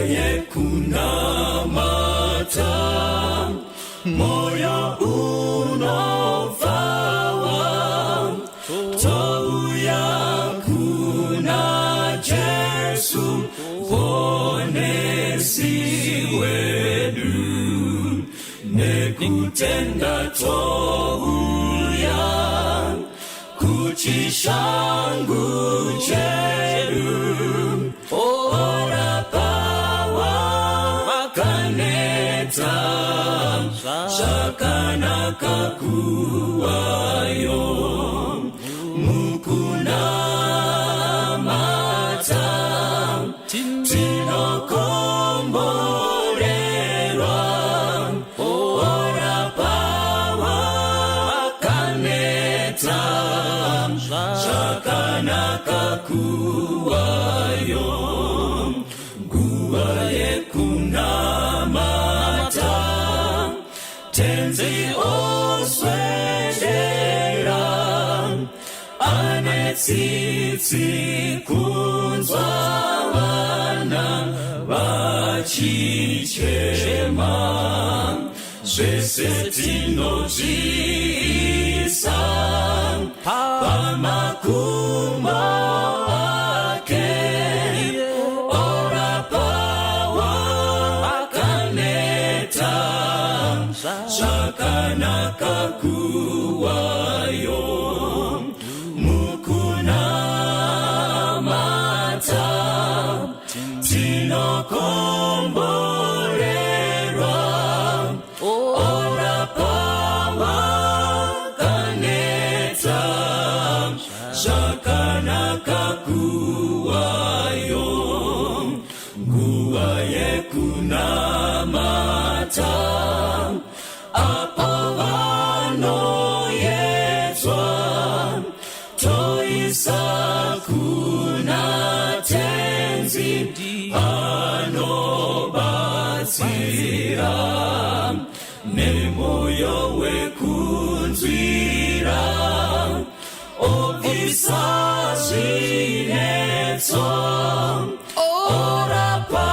Yekunamata, moyo unofawa, touya kuna Jesu Muponesi wedu. Nekutenda touya kuchishangu chedu, orapa wakaneta. Zvakanaka kuwayo mukunamata, tinokomborerwa. Orapa wakaneta. Zvakanaka kuwayo. Nguva yekunamata, Tenzi oswedera, ane tsitsi kunzwa vana vachichema. Zvese tinozviisa pamakumbo ake, orapa wakaneta. Zvakanaka kuwayo mukunamata, tinokomborerwa. Orapa wakaneta. Zvakanaka kuwayo. Nguva yekunamata, apo vanoyedzwa, toisa kuna Tenzi, anobatsira nemoyo wekunzwira, obvisa zvinetso. Orapa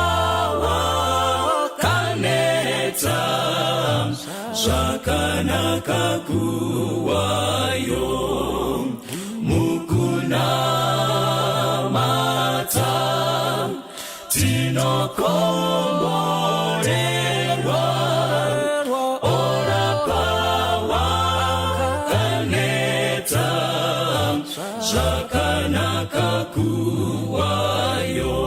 wakaneta. Zvakanaka kuwayo mukunamata, tinokomborerwa. Orapa wakaneta. Zvakanaka kuwayo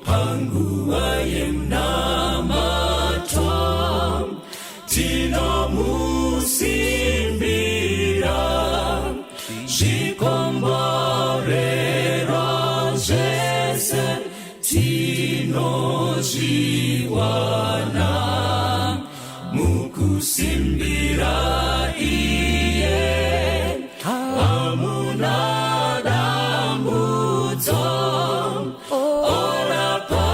panguva yemunamato, tinomusimbira. Zvikomborero zvese tinozviwana mukusimbira iye. Hamuna dambudzo. Orapa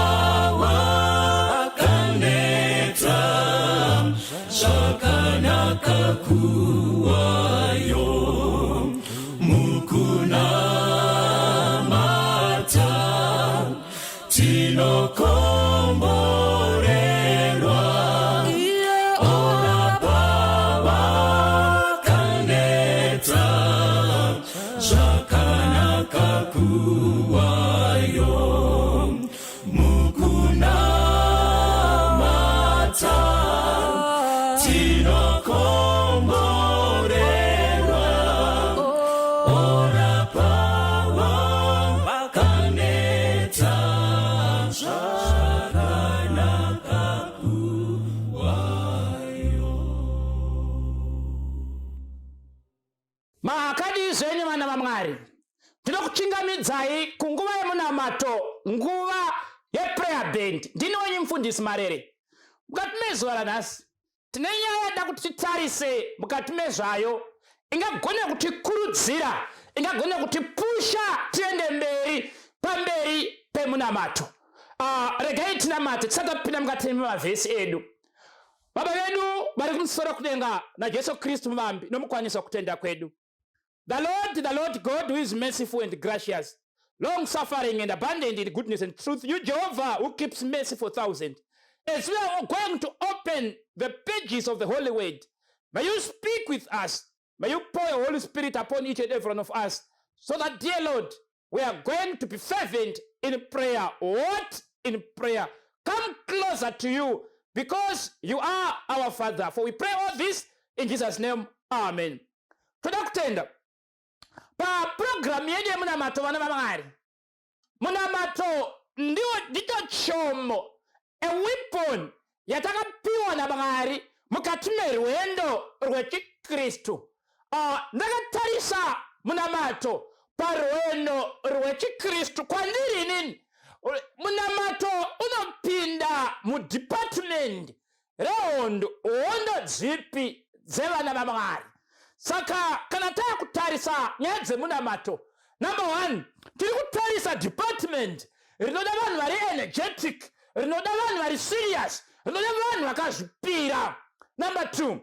wakaneta. Zvakanaka kuwayo mukunamata, tinokomborerwa. Orapa wakaneta. Zvakanaka kuwayo mukunamata, tinokomborerwa. Orapa wakaneta. Zvakanaka kuwayo. Makadii zvenyu, vana vaMwari? Ndinokuchingamidzai kunguva yemunamato, nguva yeprayer band. Ndini wenyu Mufundisi Marere. Mukati mezuva ranhasi tine nyaya yada kuti titarise mukati mezvayo, ingagone kutikurudzira, ingagone kutipusha tiende mberi pamberi pemunamato. Regai tinamate tisati tapinda mukati memavhesi edu. Baba vedu vari kumusoro kudenga, naJesu Kristu muvambi nomukwanisa kutenda kwedu, the Lord, the Lord God who is merciful and gracious. Long suffering and abundant in goodness and truth, you, Jehovah, who keeps mercy for thousands. As we are going to open the pages of the Holy Word, may you speak with us. May you pour your Holy Spirit upon each and every one of us, so that, dear Lord, we are going to be fervent in prayer. What in prayer? Come closer to you because you are our Father. For we pray all this in Jesus' name. Amen. Toda kutenda papurogiramu yedu yemunamato, vana vaMwari. Munamato ndiwo ndicho chombo, a weapon yatakapiwa naMwari mukati merwendo rwechikristu. Ndakatarisa munamato parwendo rwechikristu. Kwandiri inini, munamato unopinda mudepartment rehondo. Hondo dzipi? Dzevana vaMwari. Saka kana taakutarisa nyaya dzemunamato, number one, tiri kutarisa department rinoda vanhu vari energetic, rinoda vanhu vari serious, rinoda vanhu vakazvipira. Number two,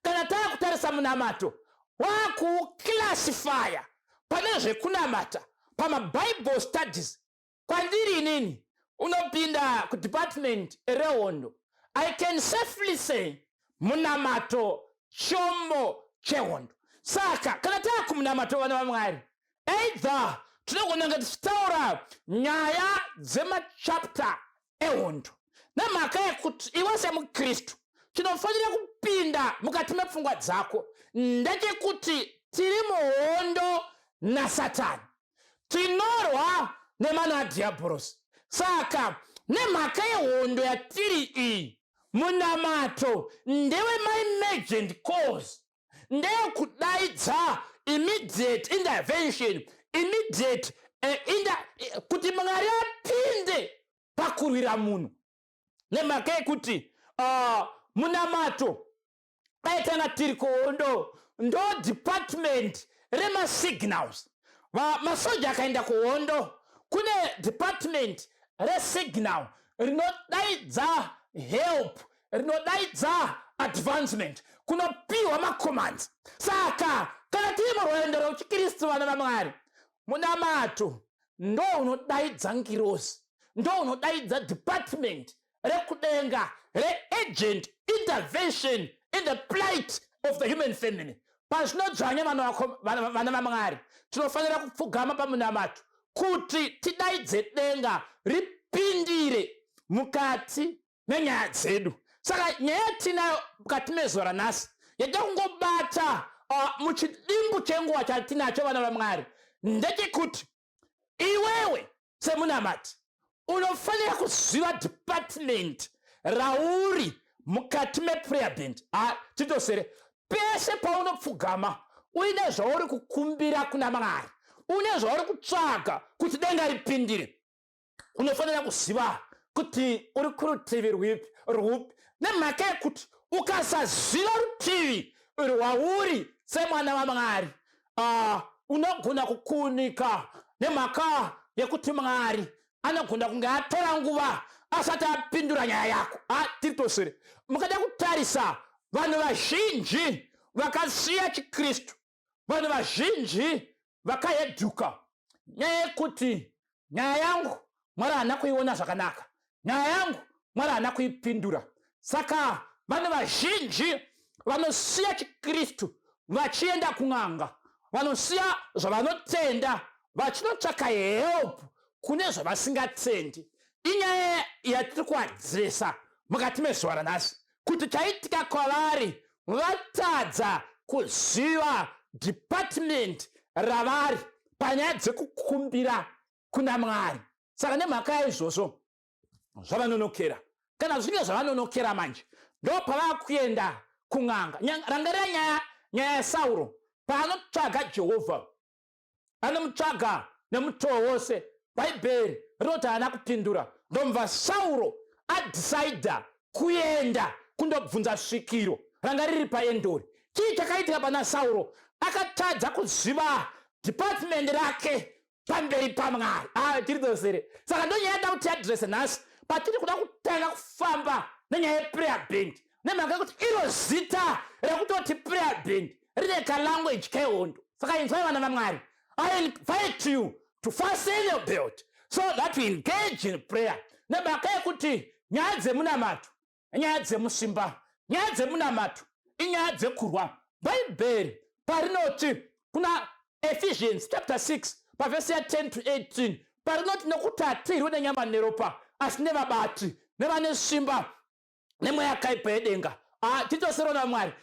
kana taakutarisa munamato, waakuclassifya pane zvekunamata pamabible studies. Kwandiri inini, unopinda kudepartment rehondo. I can safely say munamato chombo chehondo. Saka kana taakumunamato, vana vaMwari, either tinogona kunge tichitaura nyaya dzemachapter ehondo, nemhaka yekuti iwe semukristu chinofanira kupinda mukati mepfungwa dzako ndechekuti tiri muhondo naSatani, tinorwa nemano adhiabhorosi. Saka nemhaka yehondo yatiri iyi, munamato ndewemaemergent cause, ndeyekudaidza immediate intervention, immediate kuti Mwari apinde pakurwira munhu, nemhaka yekuti munamato, dai tanga tiri kuhondo, ndo department remasignals. Masoja akaenda kuhondo, kune department resignal rinodaidza help, rinodaidza advancement, kunopiwa macommands. Saka kana tiri murwendo rwechikristu, vana vaMwari, munamato ndo unodaidza ngirozi, ndo unodaidza department rekudenga reurgent intervention in the plight of the human family. Pazvinodzvanya, vana vaMwari, tinofanira kupfugama pamunamato kuti tidaidze denga ripindire mukati menyaya dzedu. Saka nyaya yatinayo mukati mezuva ranhasi, yatida kungobata muchidimbu chenguva chatinacho, vana vaMwari, ndechekuti iwewe semunamati unofanira kuziva department rauri mukati meprayer band. Titosere pese paunopfugama uine zvauri kukumbira kuna Mwari, une zvauri kutsvaga kuti denga ripindire, unofanira kuziva kuti uri kurutivi rwipi, rwupi, nemhaka yekuti ukasaziva rutivi rwauri semwana waMwari, unogona kukunika, nemhaka yekuti Mwari anogona kunge atora nguva asati apindura nyaya yako. Tiri tosere, mukada kutarisa, vanhu vazhinji vakasiya chikristu, vanhu vazhinji vakahedhuka, nyaya yekuti nyaya yangu Mwari haana kuiona zvakanaka, nyaya yangu Mwari haana kuipindura. Saka vanhu vazhinji vanosiya chikristu vachienda kun'anga, vanosiya zvavanotenda vachinotsvaka help kune zvavasingatendi. Inyaya yatiri kuaddressa mukati mezuva ranhasi, kuti chaitika kwavari, vatadza kuziva department ravari panyaya dzekukumbira kuna Mwari. Saka nemhaka yaizvozvo zvavanonokera. Kana zvinge zvavanonokera manje, ndo pavava kuenda kun'anga. Rangarira nyaya yaSauro. Paanotsvaga Jehovha, anomutsvaga nemutoo wose, Bhaibheri rinoti haana kupindura. Ndomva Sauro adhisaidha kuenda kundobvunza svikiro ranga riri paEndori. Chii chakaitika pana Sauro? Akatadza kuziva department rake pamberi paMwari. Ah, tiri dzosere. Saka ndonyaya yada kuti address nhasi patiri kuda kutanga kufamba nenyaya yeprayer band, nemhaka yekuti iro zita rekutoti prayer band rine kalanguage kehondo. Saka inzwai, vana vaMwari, I invite you. to fasten your belt so that we engage in prayer, nemhaka yekuti nyaya dzemunamato inyaya dzemusimba, nyaya dzemunamato inyaya dzekurwa. Bhaibheri parinoti kuna Ephesians chapter 6 pavhesi ya10 to 18, parinoti, "Nokuti hatirwi nenyama neropa, asi nevabati nevane simba nemweya yakaipa yedenga." Ah, titosero naMwari.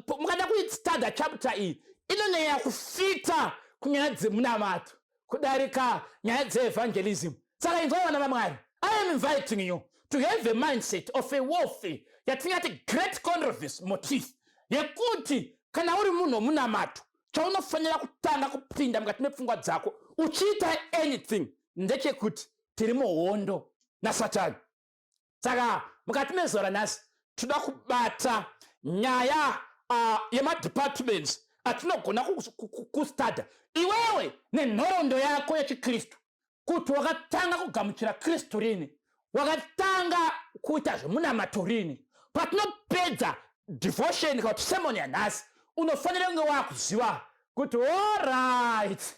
Mukada kuistadha chapter iyi, inonyanya kufita kunyaya dzemunamato kudarika nyaya dzeevangelism. Saka inzwai, vana vaMwari, I am inviting you to have a mindset of a warfare yatingati great controversy motif, yekuti kana uri munhu womunamato, chaunofanira kutanga kupinda mukati mepfungwa dzako uchiita anything ndechekuti tiri muhondo naSatani. Saka mukati mezuva ranhasi toda kubata nyaya yemadepartments atinogona kustadha iwewe nenhoroondo yako yechikristu, kuti wakatanga kugamuchira Kristu rini, wakatanga kuita zvemunamato rini. Patinopedza devotion kana kuti sermon yanhasi, unofanira kunge wakuziva kuti alright,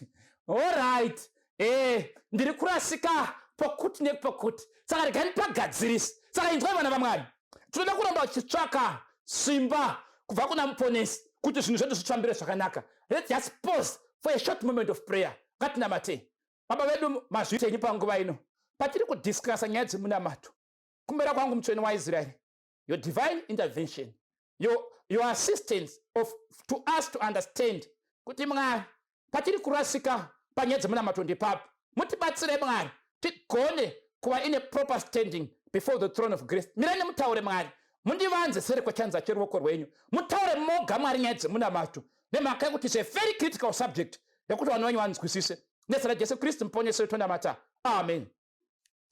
ndiri kurasika pokuti nepokuti, saka regai ndipagadzirisi. Saka inzwai, vana vaMwari, tinoda kuramba uchitsvaka simba kubva kuna Muponesi kuti zvinhu zvedu zvifambire zvakanaka. Let's just pause for a short moment of prayer. Ngatinamatei. Baba vedu, mazvitenyi panguva ino patiri kudiscussa nyaya dzemunamato. Kumbera kwangu, Mutsvene waIsraeri, your divine intervention, your assistance to us to understand kuti, Mwari, patiri kurasika panyaya dzemunamato ndepapi. Mutibatsire, Mwari, tigone kuva ine proper standing before the throne of grace. Mirai nemutaure, Mwari, mundivanze seri kwechanza cheruoko rwenyu. Mutaure moga, Mwari, nyaya dzemunamato, nemhaka yekuti is a very critical subject yekuti vanhu venyu vanzwisise. Nezita raJesu Kristu Muponesi wedu tonamata, amen.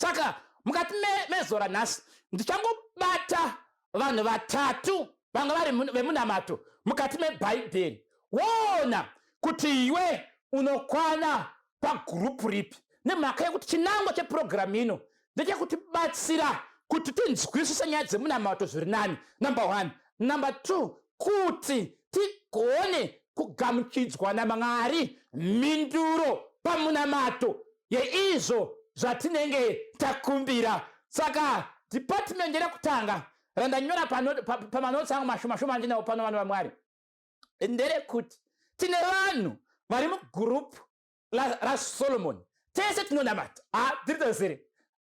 Saka mukati mezuva ranhasi ndichangobata vanhu vatatu vanga vari vemunamato mukati mebhaibheri, woona kuti iwe unokwana pagurupu ripi, nemhaka yekuti chinangwa chepurogiramu ino ndechekutibatsira kuti tinzwisise nyaya dzemunamato zviri nani, number one. Number two, kuti tigone kugamuchidzwa naMwari mhinduro pamunamato yeizvo zvatinenge takumbira. Saka department rekutanga randanyora pamanotsi angu mashoma shoma andinawo pano, vanhu vaMwari, nderekuti tine vanhu vari mugurupu raSolomoni. Tese tinonamata, ha, tiri tozere,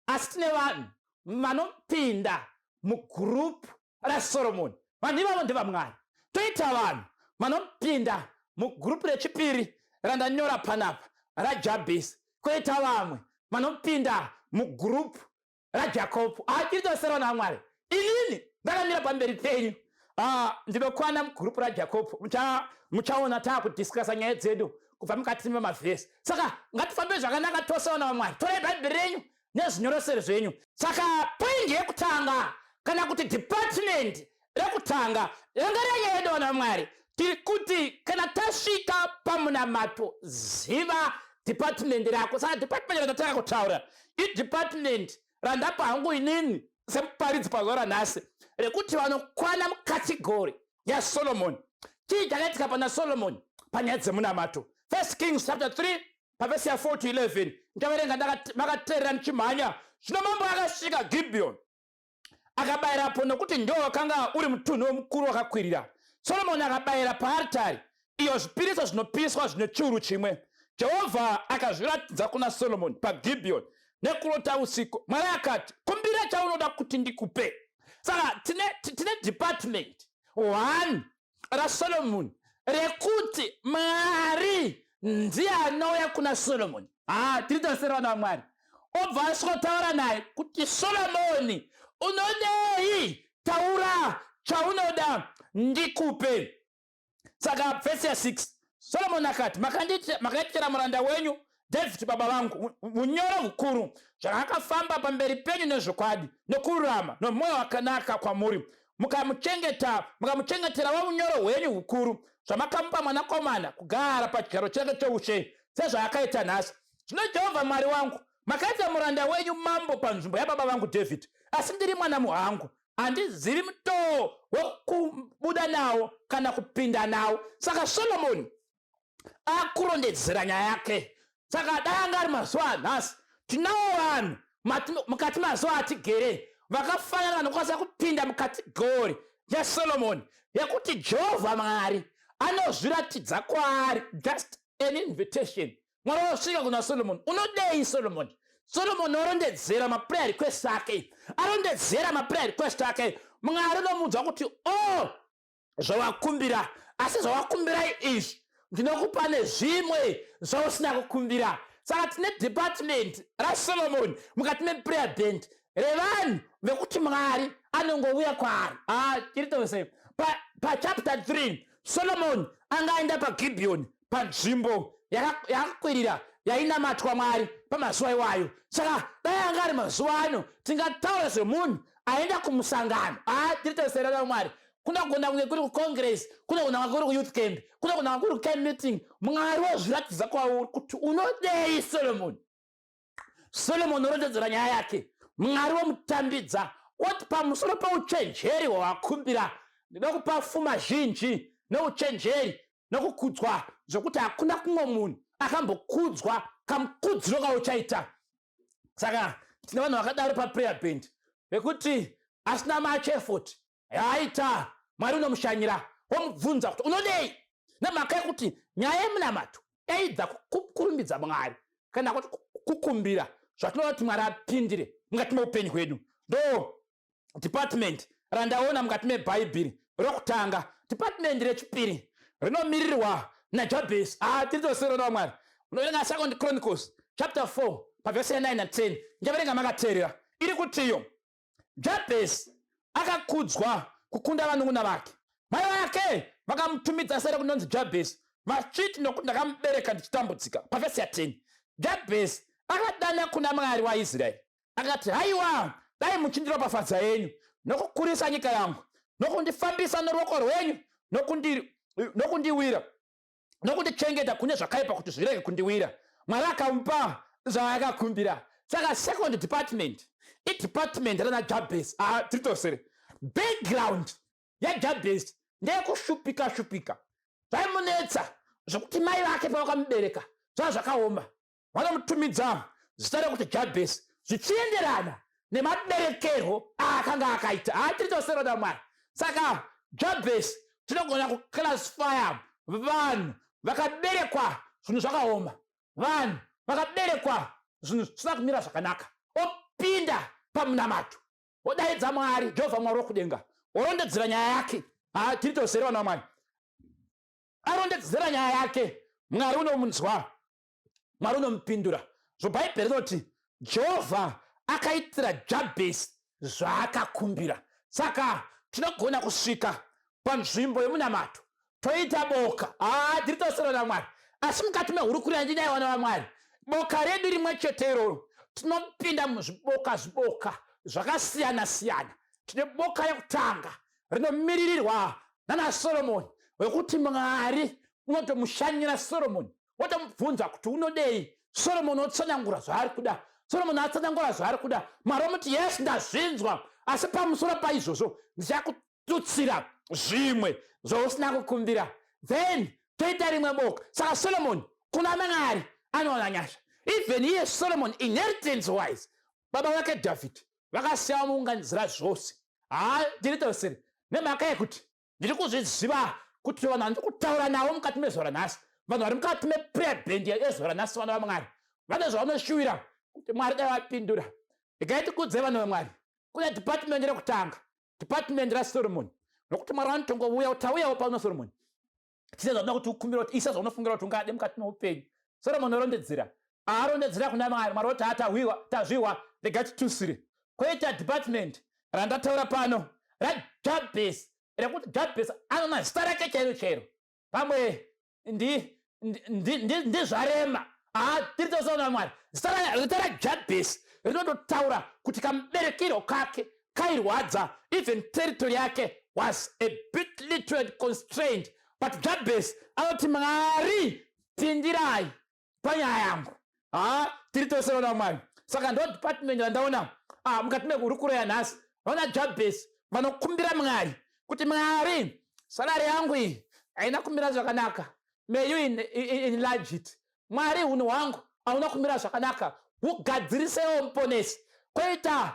asi tine vanhu vanopinda mugurupu raSolomoni. Vanhu ivavo ndevamwari. Toita vanhu vanopinda mugurupu rechipiri randanyora panapa, raJabhesi. Koita vamwe vanopinda mugurupu raJakobho. Hatiri tose, vana vaMwari. Inini ndakamira pamberi penyu. Ah, ndinokwana mugurupu raJakobho. Muchaona taakudiscussa nyaya dzedu kubva mukati memavhesi. Saka ngatifambe zvakanaka tose, vana vaMwari. Torai Bhaibheri renyu nezvinyorosero zvenyu. Saka point yekutanga, kana kuti department rekutanga, ranga renyaya yedu, vana vaMwari, tiri kuti kana tasvika pamunamato, ziva department rako. Saka department randatanga kutaura idepartment randapa hangu inini semuparidzi pazuva ranhasi, rekuti vanokwana mucategory yaSolomoni. Chii chakaitika pana Solomoni panyaya dzemunamato? First Kings chapter 3 pavhesi ya4 to 11. Ndichaverenga makateerera ndichimhanya. Zvino mambo akasvika Gibhiyoni, akabayirapo, nokuti ndo wakanga uri mutunhu womukuru wakakwirira. Solomoni akabayira paaritari iyo zvipiriso zvinopiswa zvine 1,000. Jehovha akazviratidza kuna Solomoni paGibhiyoni nekurota usiku. Mwari akati, "Kumbira chaunoda kuti ndikupe." Saka tine department one raSolomoni, rekuti Mwari ndiye anouya kuna Solomoni. Ha, tiri tose, vana vaMwari. Obva asvikotaura naye kuti, "Solomoni, unodei? Taura chaunoda ndikupe." Saka vhesi ya6, Solomoni akati, "Makaitira muranda wenyu Dhavhidhi baba vangu unyoro hukuru, zvakakafamba pamberi penyu nezvokwadi nokururama nomwoyo wakanaka kwamuri, mukamuchengeta, mukamuchengetera waunyoro hwenyu hukuru, zvamakamupa mwanakomana kugara pachigaro chake choushe, sezvaakaita nhasi. Zvino Jehovha Mwari wangu, makaita muranda wenyu mambo panzvimbo yababa vangu Dhavhidhi, asi ndiri mwana muhangu, handizivi mutoo wekubuda nawo kana kupinda nawo." Saka Solomoni akurondedzera nyaya yake. Saka dai anga ari mazuva anhasi, tinawo vanhu mukati mazuva atigere vakafanana vanokwanisa kupinda mukategori yaSolomoni yekuti Jehovha Mwari anozviratidza kwaari, just an invitation. Mwari wasvika kuna Solomoni, unodei Solomoni? Solomoni orondedzera maprayer request ake, arondedzera maprayer request ake. Mwari unomuudza kuti, o oh, zvawakumbira, asi zvawakumbirai izvi ndinokupa nezvimwe zvausina kukumbira. Saka tine department raSolomoni mukati meprayer band revanhu vekuti Mwari anongouya kwaari. Ah, tiri tose pachapter 3. Solomoni anga aenda paGibhiyoni, panzvimbo yakakwirira yainamatwa Mwari pamazuva iwayo. Saka dai anga ari mazuva ano, tingataura semunhu aenda kumusangano. Ah, tiri toserera Mwari. Kunogona kunge kuri kucongress, kunogona kunge kuri kuyouth camp, kunogona kunge kuri kucamp meeting. Mwari wozviratidza kwauri kuti, unodei Solomoni? Solomoni orondedzera nyaya yake. Mwari womutambidza, oti, pamusoro peuchenjeri hwawakumbira, ndinokupa fuma zhinji neuchenjeri nokukudzwa zvokuti hakuna kumwe munhu akambokudzwa kamukudziro kauchaita. Saka tine vanhu vakadaro paprayer band vekuti asina much effort yaaita, Mwari unomushanyira womubvunza kuti, unodei? Nemhaka yekuti nyaya yemunamato yaidza kurumbidza Mwari kana kuti kukumbira zvatinoda kuti Mwari apindire mukati meupenyu hwedu. Ndo department randaona mukati mebhaibheri rokutanga. Department rechipiri rinomirirwa naJabhesi. Ah, tiri toserona Mwari. Unoverenga Second Chronicles chapter 4 pavhesi ya9 na10. Ndichaverenga makateerera. Iri kutiyo, Jabhesi akakudzwa kukunda vanun'una vake. Mai vake vakamutumidza zita rekunonzi Jabhesi, vachiti, nokuti ndakamubereka ndichitambudzika. Pavhesi ya10, Jabhesi akadana kuna Mwari waIsraeri akati, haiwa, dai muchindiropafadza yenyu nokukurisa nyika yangu nokundifambisa noruoko rwenyu nokundiwira nokundichengeta kune zvakaipa kuti zvirege kundiwira. Mwari akamupa zvaakakumbira. Saka second department idepartment rana Jabes. Ah, tiri tosere. Background yaJabes ndeyekushupika shupika, zvaimunetsa zvokuti mai vake pavakamubereka zvava zvakaoma. Vanomutumidza zita rekuti Jabes zvichienderana nemaberekerwo aakanga akaita. Haatiri tosero Mwari. Saka Jabes, tinogona kuclassifya vanhu vakaberekwa zvinhu zvakaoma, vanhu vakaberekwa zvinhu zvisina kumira zvakanaka. Opinda pamunamato, wodaidza Mwari, Jehovha Mwari wokudenga, worondedzera nyaya yake. Tiri tosere vana vaMwari. Arondedzera nyaya yake, Mwari unomunzwa, Mwari unomupindura. Zvobhaibheri rinoti Jehovha akaitira Jabhesi zvaakakumbira. Saka tinogona kusvika panzvimbo yemunamato toita boka. Haa, tiri tosero naMwari. Asi mukati mehurukuro yandinayo, vana vaMwari, boka redu rimwe chete iroro, tinopinda muzviboka zviboka zvakasiyana siyana. Tine boka rekutanga rinomiririrwa nana Solomoni, wekuti Mwari unotomushanyira Solomoni, wotomubvunza kuti, unodei? Solomoni otsanangura zvaari kuda. Solomoni atsanangura zvaari kuda, Mwari omuti, yes, ndazvinzwa, asi pamusoro paizvozvo ndichakututsira zvimwe zvausina kukumbira. Then toita rimwe boka. Saka Solomoni kuna Mwari anowana nyasha. Even iye Solomon, inheritance wise, baba vake Dhavhidhi vakasiya vamuunganidzira zvose. Haa, tiri tosere. Nemhaka yekuti ndiri kuzviziva kuti vanhu vandiri kutaura navo mukati mezuva ranhasi, vanhu vari mukati meprayer band yezuva ranhasi, vana vaMwari vane zvavanoshuvira kuti Mwari dai vapindura. Regai tikudze vanhu vamwari. Kune department rekutanga, department raSolomoni, nokuti Mwari vanotongouya kuti, tauyawo pano Solomoni, tine zvatoda kuti ukumbira, kuti isa zvaunofungira kuti ungade mukati meupenyu. Solomoni orondedzera, aarondedzera kuna Mwari, Mwari oti, atahwiwa, tazviwa, rega titusire. Koita department randataura pano raJabes, rekuti Jabes anona zita rake chairo chairo, pamwe ndizvarema. Tiri tosaona Mwari. Zita raJabes rinototaura kuti kamuberekero kake kairwadza. Even territory yake was a bit little and constrained, but Jabes anoti, Mwari, pindirai panyaya yangu. Ha, tiri tose vana vaMwari. Saka ndo department randaona, ah, mukati mehurukuro yanhasi, vana Jabes vanokumbira Mwari kuti, Mwari, salary yangu iyi haina kumira zvakanaka, may you enlarge it. Mwari, unhu hwangu hauna kumira zvakanaka, ugadzirisewo Muponesi. Koita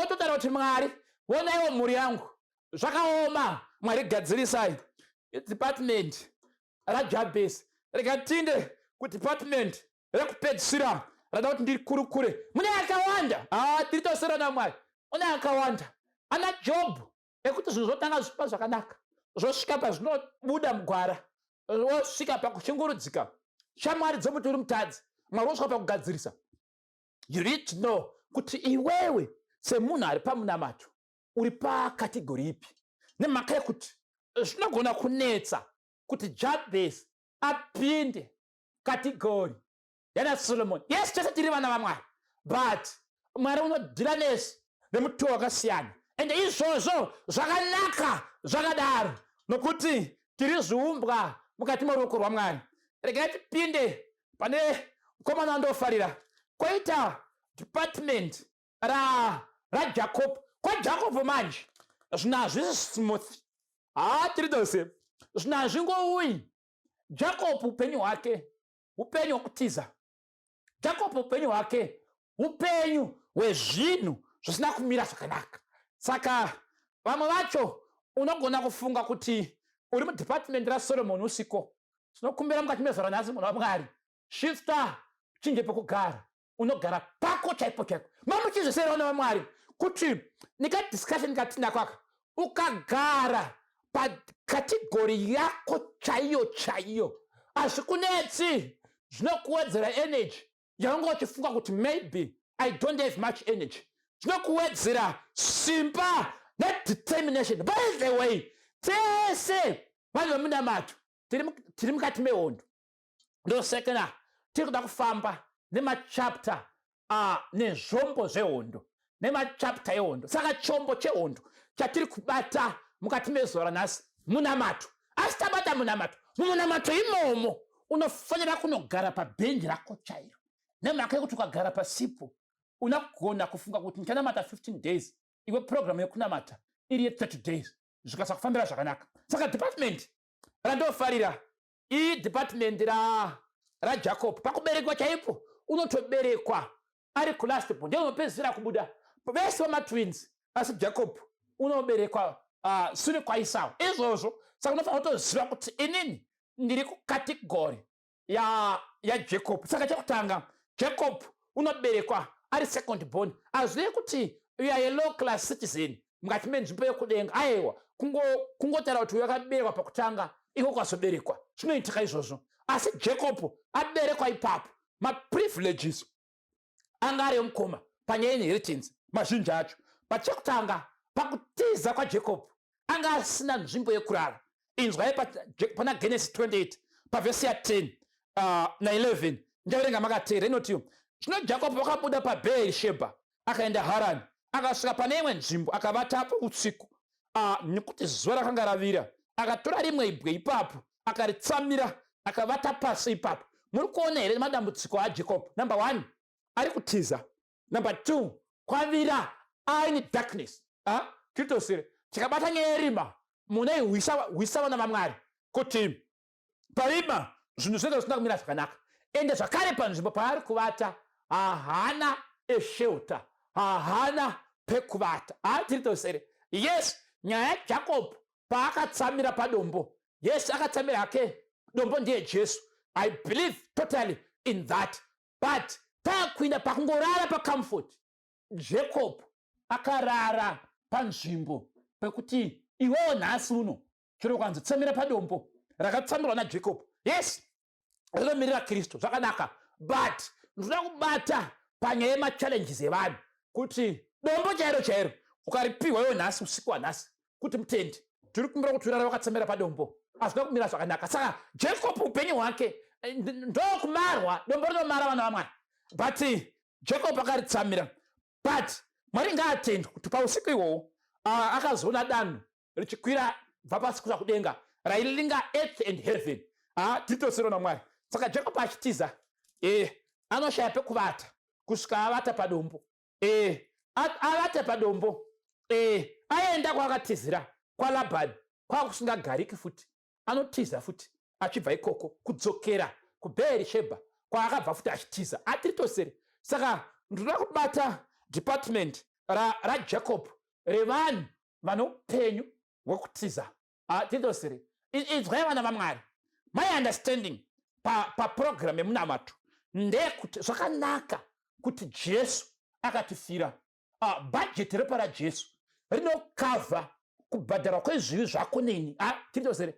ototaura kuti, "Mwari, onaiwo mhuri yangu, zvakaoma. Mwari, gadzirisai." Department raJabhesi. Rega tinde kudepartment rekupedzisira rada kuti ndiri kurukure. Mune akawanda, ha, tiri tosera naMwari. Mune akawanda ana Jobhu ekuti zvinhu zvotanga zvipa zvakanaka, zvosvika pazvinobuda mugwara, wosvika pakushungurudzika, shamwari dzomuti uri mutadzi, Mwari wosvika pakugadzirisa. You need to know kuti iwewe semunhu ari pamunamato uri pacategory ipi, nemhaka yekuti zvinogona kunetsa kuti Jabhesi apinde category yana Solomon. Yes, tese tiri vana vaMwari, but Mwari unodeala nesu nemutoo wakasiyana, ende izvozvo zvakanaka zvakadaro, nokuti tiri zviumbwa mukati meruoko rwaMwari. Regai tipinde pane mukomana wandofarira. Koita department raJacob. KwaJacob manje zvinhu hazvisi smooth. Haa, tiri tose, zvinhu hazvingouyi. Jacob upenyu hwake upenyu hwekutiza. Jacob upenyu hwake upenyu hwezvinhu zvisina kumira zvakanaka. Saka vamwe vacho unogona kufunga kuti uri mudepartment raSolomon usiko. Tinokumbira mukati mezuva ranhasi, munhu waMwari, shifta, chinje pekugara, unogara pako chaipo chaipo. Mamuchizvisera, vana vaMwari, kuti nikadiscussion katinako aka, ukagara pacategory yako chaiyo chaiyo, hazvikunetsi, zvinokuwedzera energy yaunga uchifunga kuti maybe I don't have much energy. Zvinokuwedzera simba nedetermination. By the way, tese vanhu vemunamato tiri mukati mehondo. Ndosekena tiri kuda kufamba nemachapter nezvombo zvehondo, nemachapter ehondo. Saka chombo chehondo chatiri kubata mukati mezuva ranhasi munamato. Asi tabata munamato, mumunamato imomo unofanira kunogara pabhenji rako chairo, nemhaka yekuti ukagara pasipo unogona kufunga kuti ndichanamata 15 days, iwe programu yekunamata iri ye30 days, zvikasakufambira zvakanaka. Saka department randofarira idepartment raJacob. Pakuberekwa chaipo unotoberekwa ari kulast born, ndiye unopedzisira kubuda vese vamatwins, asi Jacob unoberekwa sure kwaIsau. Izvozvo saka unofanira kutoziva kuti inini ndiri kucategory yaJacob ya Saka chekutanga, Jacob unoberekwa ari second born. Hazvive kuti you are a low class citizen mukati menzvimbo yekudenga. Aiwa, kungotaura kuti uyu akaberekwa pakutanga, iko kwazoberekwa, zvinoitika izvozvo. Asi Jacob aberekwa ipapo, maprivileges anga ari emukoma panyaya inheritance mazhinji acho. But chekutanga, pakutiza kwaJacob anga asina nzvimbo yekurara. Inzwai pana Genesis 28 pavhesi ya10 na11, ndichaverenga makateera. Inotiyo, "Zvino Jacob wakabuda paBheeri Shebha, akaenda Harani, akasvika pane imwe nzvimbo, akavatapo usiku, nekuti zuva rakanga ravira. Akatora rimwe ibwe ipapo, akaritsamira, akavata pasi ipapo." Muri kuona here madambudziko aJacob? Number one, ari kutiza. Number two, kwavira, aine darkness. Titosire tikabata nyaya yerima, munoihwisa, vana vaMwari, kuti parima zvinhu zvinenge zvisina kumira zvakanaka. Ende zvakare panzvimbo paari kuvata hahana eshelter, hahana pekuvata. Haatiri tosere? Yes, nyaya yaJacob paakatsamira padombo, yes, akatsamira hake dombo, ndiye Jesu. I believe totally in that, but taakuinda pakungorara pacomfort, Jacob akarara panzvimbo pekuti iwewo nhasi uno chero kwanzi tsamira padombo rakatsamirwa naJacob, yes, rinomirira Kristu, zvakanaka. But ndinoda kubata panyaya yemachallenges evanhu, kuti dombo chairo chairo ukaripiwa iwe nhasi, usiku hwanhasi, kuti mutendi, tiri kumbira kuti urara wakatsamira padombo, hazvina kumira zvakanaka. Saka Jacob upenyu hwake ndokumarwa, dombo rinomara, vana vaMwari. But Jacob akaritsamira. But Mwari ngaatendwe kuti pausiku ihwohwo akazoona danho richikwira bva pasi kusa kudenga, railinga earth and heaven. Titosero naMwari. Saka Jacob achitiza, anoshaya pekuvata kusvika avata padombo. Avata padombo, aenda kwaakatizira kwaLabhani, kwakusingagariki futi. Anotiza futi achibva ikoko kudzokera kuBheeri Shebha. Kwaakabva futi achitiza. Atiri tosere. Saka ndinoda kubata department raJacob ra revanhu vane upenyu hwekutiza. Tiri tosere. Inzwai vana vaMwari, my understanding paprogram pa yemunamato ndeyekuti zvakanaka kuti Jesu akatifira. Bhajeti repa raJesu rinokavha kubhadharwa kwezvivi zvako neni. Tiri tosere.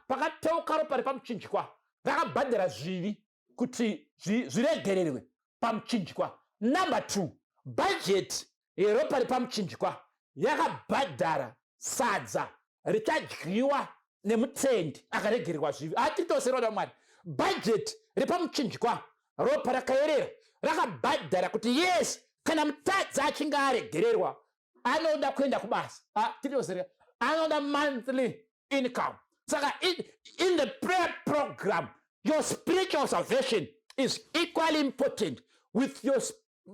Pakateuka ropa repamuchinjikwa rakabhadhara zvivi kuti zviregererwe pamuchinjikwa. Number 2, bhajeti yeropa repamuchinjikwa yakabhadhara sadza richadyiwa nemutendi akaregererwa zvivi. Tiri tose, roda Mwari, bhajeti repamuchinjikwa, ropa rakayerera rakabhadhara kuti yes, kana mutadzi achinge aregererwa anoda kuenda kubasa. Tiri tose, anoda monthly income. Saka in the prayer program, your spiritual salvation is equally important with your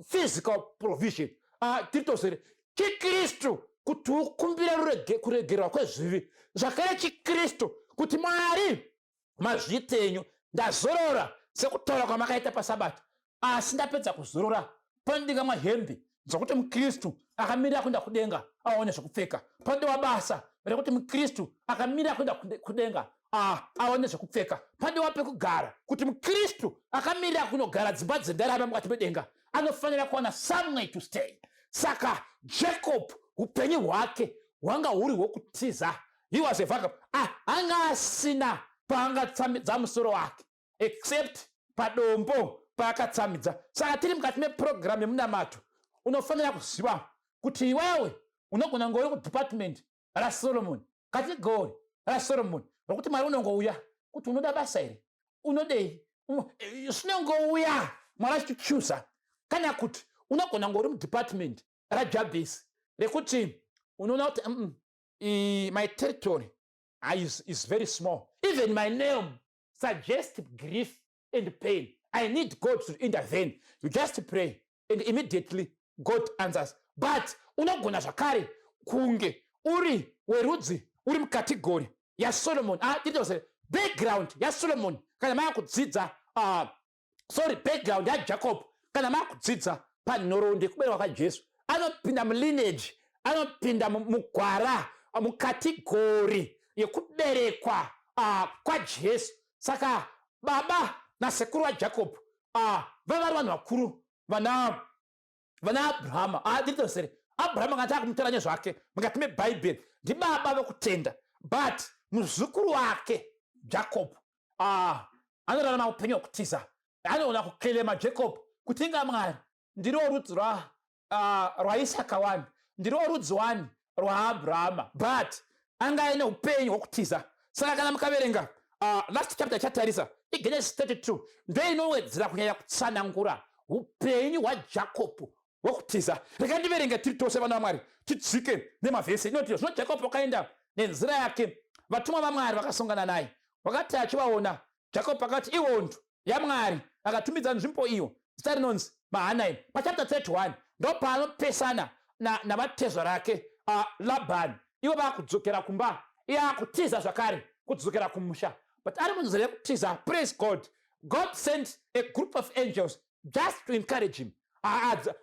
physical provision. Tiri tose, chiKristu kuti ukumbire kuregererwa kwezvivi, zvakare chiKristu kuti Mwari, mazvitenyu, ndazorora sekutaura kwamakaita pasabata, asi ndapedza kuzorora panodikamwa hembe dzokuti muKristu akamirira kuenda kudenga aone zvekupfeka. Panodiwa basa rekuti muKristu akamirira kuenda kudenga aone zvekupfeka. Panodiwa pekugara kuti muKristu akamirira kunogara dzimba dzendarama mukati medenga anofanira kuwana somewhere to stay. Saka Jacob upenyu hwake hwanga huri hwokutiza. He was a vagabond. Anga asina paangatsamidza musoro wake except padombo paakatsamidza. Saka tiri mukati mepurogiramu yemunamato, unofanira kuziva kuti iwewe unogona kunge uri kudepartment raSolomon, category raSolomon, rokuti Mwari unongouya kuti unoda basa here, unodei, zvinongouya Mwari achitichuza. Kana kuti unogona kunge uri mudepartment raJabhesi rekuti unoona kuti my territory is very small, even my name suggests grief and pain, I need God to intervene. You just pray and immediately God answers. But unogona zvakare kunge uri werudzi uri mucategory yaSolomon. Titose background yaSolomon kana maakudzidza, sorry, background yaJacob kana maakudzidza panhoroondo yekuberekwa kwaJesu, anopinda mulineage, anopinda mugwara, mucategory yekuberekwa kwaJesu. Saka baba nasekuru vaJacob vava vari vanhu vakuru, vana Abrahama. Titosere Abrahama kana taakumutaura nezvake mukati mebhaibheri ndibaba vekutenda, but muzukuru wake Jacob anorarama upenyu hwekutiza. Anoona kuclaima Jacob kuti inga Mwari, ndiriwo rudzi rwaIsaka wani, ndiriwo rudzi wani rwaAbrahama, but anga aine upenyu hwokutiza. Saka kana mukaverenga last chapter chatarisa iGenesis 32, ndoinowedzera kunyanya kutsanangura upenyu hwaJakobho hwokutiza. Rega ndiverenge tiri tose, vana vaMwari, tidzike nemavhesi. Inoti, zvino Jakobho akaenda nenzira yake, vatumwa vaMwari vakasongana naye. Wakati achivaona, Jakobho akati, "Ihondo yaMwari." Akatumidza nzvimbo iyo zita rinonzi Mahanaim. Pachapter 31 ndopaanopesana navatezva rake Labhani. Ivo vakudzokera kumba, iye akutiza zvakare kudzokera kumusha. But ari munzira yekutiza, praise God, God sent a group of angels just to encourage him.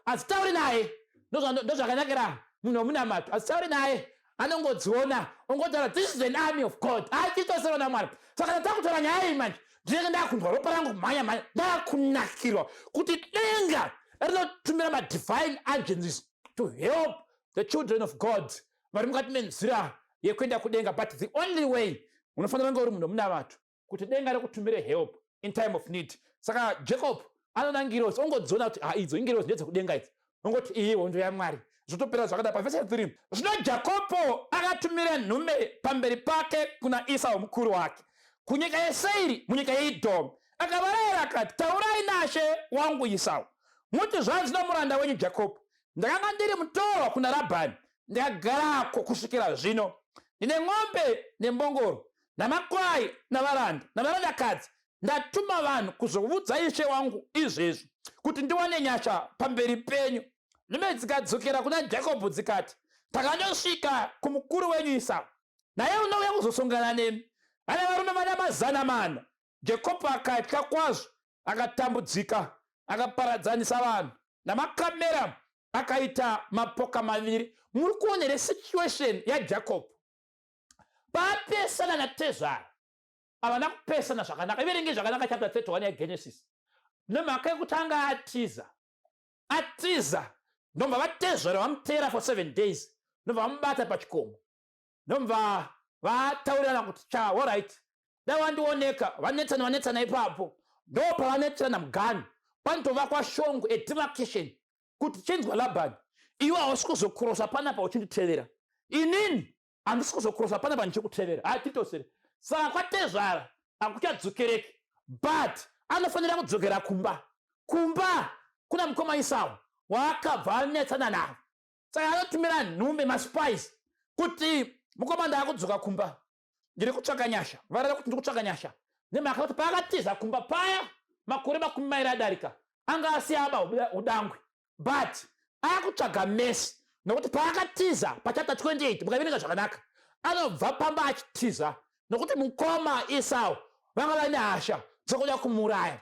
Hadzitauri naye. Ndozvakanakira munhu wemunamato, hadzitauri naye, anongodziona ongotaura, "This is an army of God." Achitosero naMwari. Saka ndatakutora nyaya iyi manje, ndinenge ndakunzwa ropa rangu kumhanya mhanya, ndakunakirwa kuti denga rinotumira madivine agencies to help the children of God vari mukati menzira yekuenda kudenga. But the only way, unofanira kunge uri munhu wemunamato kuti denga rekutumire help in time of need. Saka Jacob anoona ngirozi, ongodziona kuti ha, idzo ingirozi ndedzekudenga idzi, ongoti iyi hondo yaMwari. Zvotopera zvakadai. Pavhesi 3, zvino Jakobho akatumira nhume pamberi pake kuna Esau mukuru wake kunyika yeSeiri munyika yeIdhomu. Akavarayira akati, "Taurai nashe wangu Esau muti, zvanzi nomuranda wenyu Jakobho, ndakanga ndiri mutorwa kuna Rabhani, ndikagarako kusvikira zvino. Ndine ng'ombe nembongoro namakwai navaranda navarandakadzi. Ndatuma vanhu kuzoudza ishe wangu izvezvi kuti ndiwane nyasha pamberi penyu." Nhume dzikadzokera kuna Jakobho dzikati, "Takandosvika kumukuru wenyu Isau, naye unouya kuzosongana nemi ane varume vana 400." Jakobho akatya kwazvo. Akatambudzika, akaparadzanisa vanhu namakamera, akaita mapoka maviri. Muri kuona here situation yaJacob paapesana natezvara? Havana kupesana zvakanaka. Iverenge zvakanaka chapter 31 yaGenesis. Nemhaka yekuti anga atiza, atiza, ndobva vatezvara vamuteera for 7 days, ndobva vamubata pachikomo, ndobva vataurirana kuti cha, alright, dai wandioneka. Vanetsana, vanetsana ipapo, ndo pavanetserana muganhu, panotovakwa shongwe, a demarcation, kuti chinzwa Labhani, iwe hausi kuzokurosa panapa uchinditevera, inini handisi kuzokurosa panapa ndichikutevera, hatitosere. Saka kwatezvara hakuchadzokereki, but anofanira kudzokera kumba, kumba kuna mukoma Isau waakabva anetsana navo. Saka anotumira nhume, maspies, kuti mukoma, ndaakudzoka kumba, ndiri kutsvaka nyasha. Vareva kuti ndiri kutsvaka nyasha nemhaka kuti paakatiza kumba paya makore 20 adarika, anga asiya aba udangwe, but akutsvaga mercy, nokuti paakatiza pachapter 28, mukaverenga zvakanaka, anobva pamba achitiza nokuti mukoma Esau vanga vaine hasha dzekuda kumuuraya.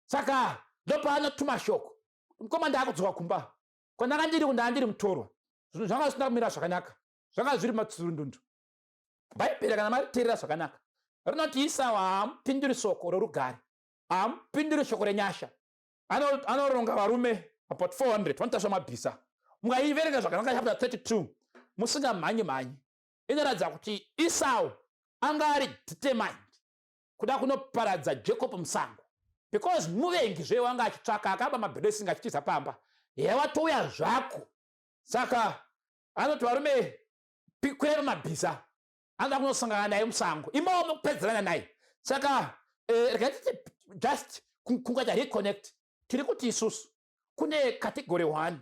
Saka ndopaanotuma shoko, mukoma, ndaakudzoka kumba kwandanga ndiri, kundaa ndiri mutorwa, zvinhu zvanga zvisina kumira zvakanaka, zvanga zviri matsurundundu. Bhaibheri, kana mariteerera zvakanaka, rinoti Isau haamupinduri shoko rorugare, haamupinduri shoko renyasha. Anoronga varume about 400 vanotasva mabhisa. Mukaiverenga zvakanaka chapter 32 musingamhanyi mhanyi, inoratidza kuti Isau anga ari determined kuda kunoparadza Jacob musango, because muvengi zve wanga achitsvaka, akaba mablessing achitiza pamba, yawatouya zvako. Saka anoti varume, kwirai pamabhiza, anoda kunosangana naye musango imomo kupedzerana naye. Saka regai titi just kungaita reconnect. Tiri kuti isusu kune category one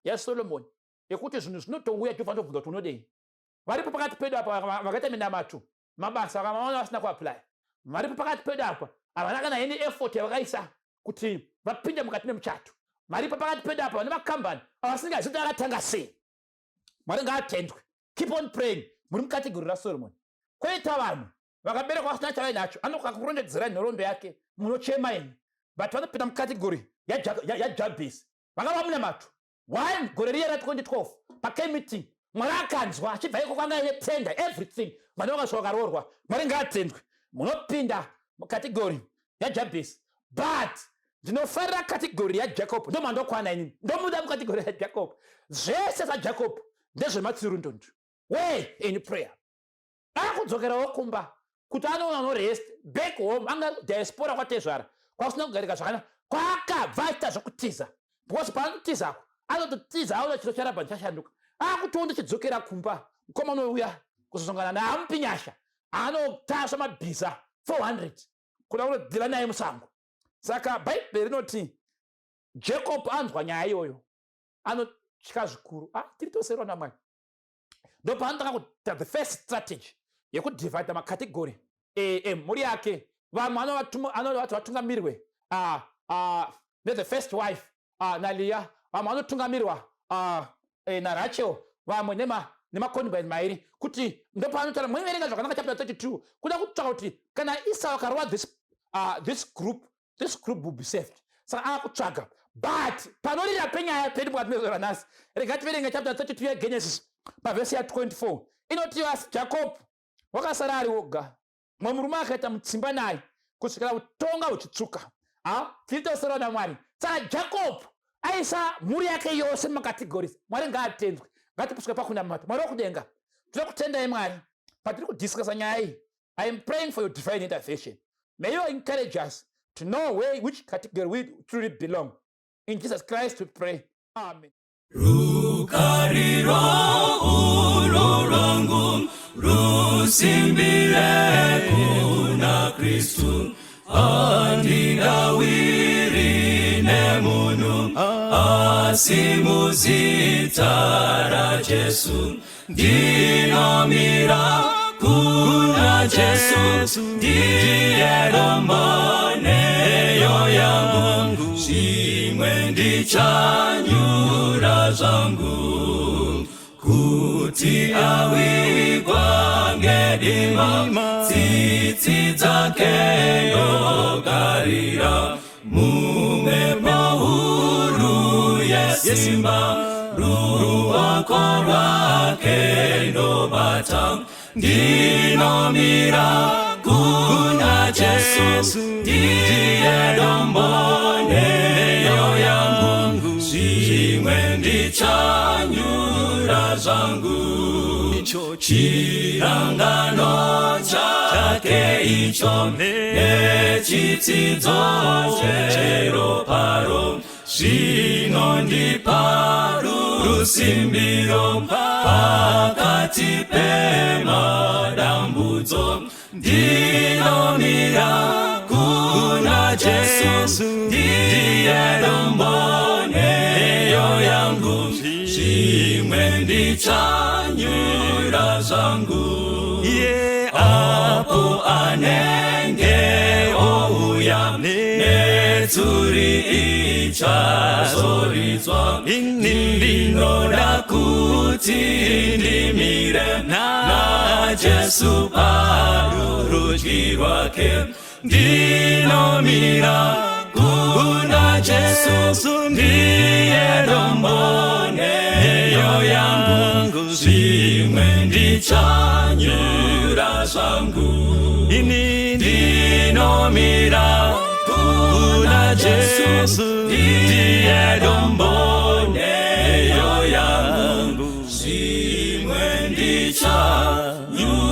yaSolomon, yekuti zvinhu zvinotouya, tofanira tobvunza kuti unodei. Varipo pakati pedu apa vakaita minamato, mabasa vakamaona vasina kuapply. Varipo pakati pedu apa havana kana any effort yavakaisa kuti vapinde mukati memuchato. Varipo pakati pedu apa vane makambani avasingazivi kuti akatanga sei. Mwari ngaatendwe. Keep on praying, muri mucategory raSolomon. Kwoita vanhu vakaberekwa vasina chavainacho, anokakurondedzera nhoroondo yake, munochema ini, but vanopinda mucategory yaJabhesi, vakava munamato one gore riya ra2012 pakemeeting, Mwari akanzwa, achibva ikoko anga aine tender, everything, vana vakasvika vakaroorwa. Mwari ngaatendwe. Munopinda mucategory yaJabhesi, but ndinofarira category yaJacob, ndomandokwana inini, ndomuda mucategory yaJacob. Zvese zvaJacob ndezvematsirundundu way in prayer. Akudzokerawo kumba kuti anoona no rest back home, anga diaspora kwatezvara kwakusina kugarika zvakanaka, kwaakabva achiita zvokutiza, because paanotizako anototiza aona chiro chaRabhani chashanduka, akutowo ndichidzokera kumba, mukoma unouya kuzosangana naye, amupi nyasha, anotasva mabhiza 400 kuda kunodhila naye musango. Saka Bhaibheri rinoti Jacob anzwa nyaya iyoyo anotya zvikuru. Ah, tiri toserwa naMwari. Ndopaanotanga kuita the first strategy yekudivhaidha macategory emhuri yake. Vamwe anovati vatungamirwe nethe first wife, naLeah, vamwe vanotungamirwa naRachel, vamwe nemaconcubine mairi. Kuti ndopaanotaura, muiverenga zvakanaka chapter 32, kuda kutsvaka kuti kana Esau akarova this group, this group will be saved. Saka akutsvaga, but panorira penyaya pedu mukati mezuva ranhasi, rega tiverenge chapter 32 yaGenesis pavhesi ya24. Inoti, asi Jacob wakasara ari woga, mumwe murume akaita mutsimba naye kusvikira utonga huchitsvuka. Tiri tosora naMwari. Saka Jacob aisa mhuri yake yose mumacategories. Mwari ngaatendwe. Ngatipuswe pakunamata. Mwari wokudenga, tinokutendai Mwari. Patiri kudiscussa nyaya iyi, I am praying for your divine intervention. May you encourage us to know where which category we truly belong. In Jesus Christ we pray, amen. Rukariro urwo rwangu rusimbire kuna Kristu, handingawiri nemunhu, asi muzita raJesu ndinomira kuna Jesu, ndiye dombo neyo yangu, zvimwe ndichanyura zvangu kuti awigwa ngedima, tsitsi dzake ndogarira. Mumhepo huru yesimba, ruoko rwake ndobata. Ndinomira kuna Jesu, ndiye dombo nheyo yangu. Zvimwe ndichanyura zvangu, chirangano chake icho nechitsidzo cheroparo zvinondipa rusimbiro pakati pemadambudzo. Ndinomira kuna Jesu, ndiye dombo nheyo yangu. Zvimwe ndichanyura zvangu, apo anenge ouya, netsuri ichazoridzwa. Ndinoda kuti ndimire naJesu parurudyi rwake. Ndinomira kuna Jesu, ndiye dombo nheyo yangu. Zvimwe ndichanyura zvangu, ndinomira kuna Jesu, ndiye dombo nheyo yangu. Zvimwe ndichanyura.